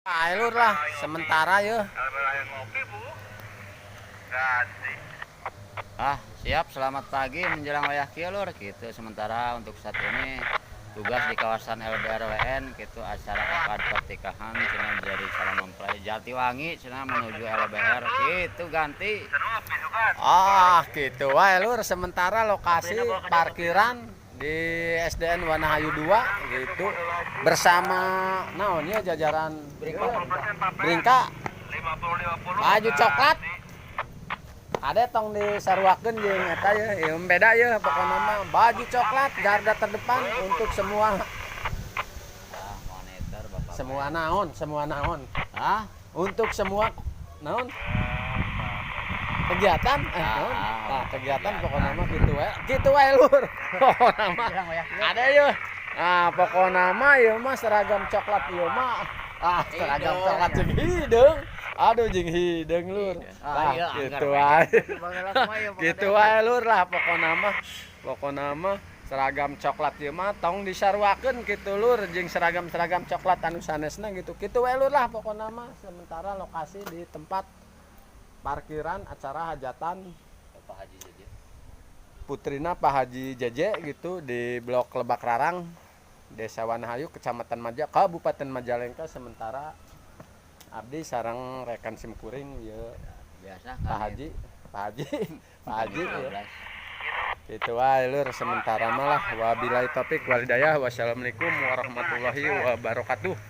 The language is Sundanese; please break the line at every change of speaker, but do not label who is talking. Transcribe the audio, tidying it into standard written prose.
Ayo, Lur, lah sementara ya.
Ganti.
Ah, siap, selamat pagi menjelang wayah kieu, Lur, gitu. Sementara untuk saat ini tugas di kawasan LBRWN gitu, acara akad pernikahan cenah dari calon mempelai Jatiwangi cenah menuju LBR gitu, ganti.
Ah, gitu wae, Lur, sementara lokasi parkiran di SDN Wanahayu 2 gitu, bersama naon ya, jajaran Bringka baju coklat. Ada tong disaruakeun jeung eta ya, ieu beda ya, pokokna mah baju coklat garda terdepan untuk semua.
Ah, monitor Bapak.
Semua naon, semua naon?
Ah.
Untuk semua naon, kegiatan, eh, naon.
Ah,
nah, kegiatan.
Kegiatan.
Pokokna mah gitu wae, gitu wae, Lur, pokokna mah.
Menjelang wayah kieu.
Ada ya. Nah, pokokna mah ieu mah seragam coklat ieu mah, ah, seragam
Hideung.
Coklat jeung hideung, aduh, jeung hideung, Lur.
Ah,
lah
iya,
gitu
anggar
wae.
Bageula mah ieu.
Gitu wae, Lur, lah pokokna mah, pokokna mah seragam coklat ieu mah tong disaruakeun gitu, Lur, jeung seragam-seragam coklat anu sanesna gitu. Kitu wae, Lur, lah pokokna mah sementara lokasi di tempat parkiran acara hajatan
Bapak Haji Jeje.
Putrina Pak Haji Jeje gitu di Blok Lebak Rarang, Desa Wanahayu, Kecamatan Maja, Kabupaten Majalengka. Sementara abdi sareng rekan simkuring ya.
Biasa.
Pak Haji, Pak Haji, Pak Haji ya. Itu wae, Lur, sementara malah. Wabillahi taufik walhidayah, wassalamualaikum warahmatullahi wabarakatuh.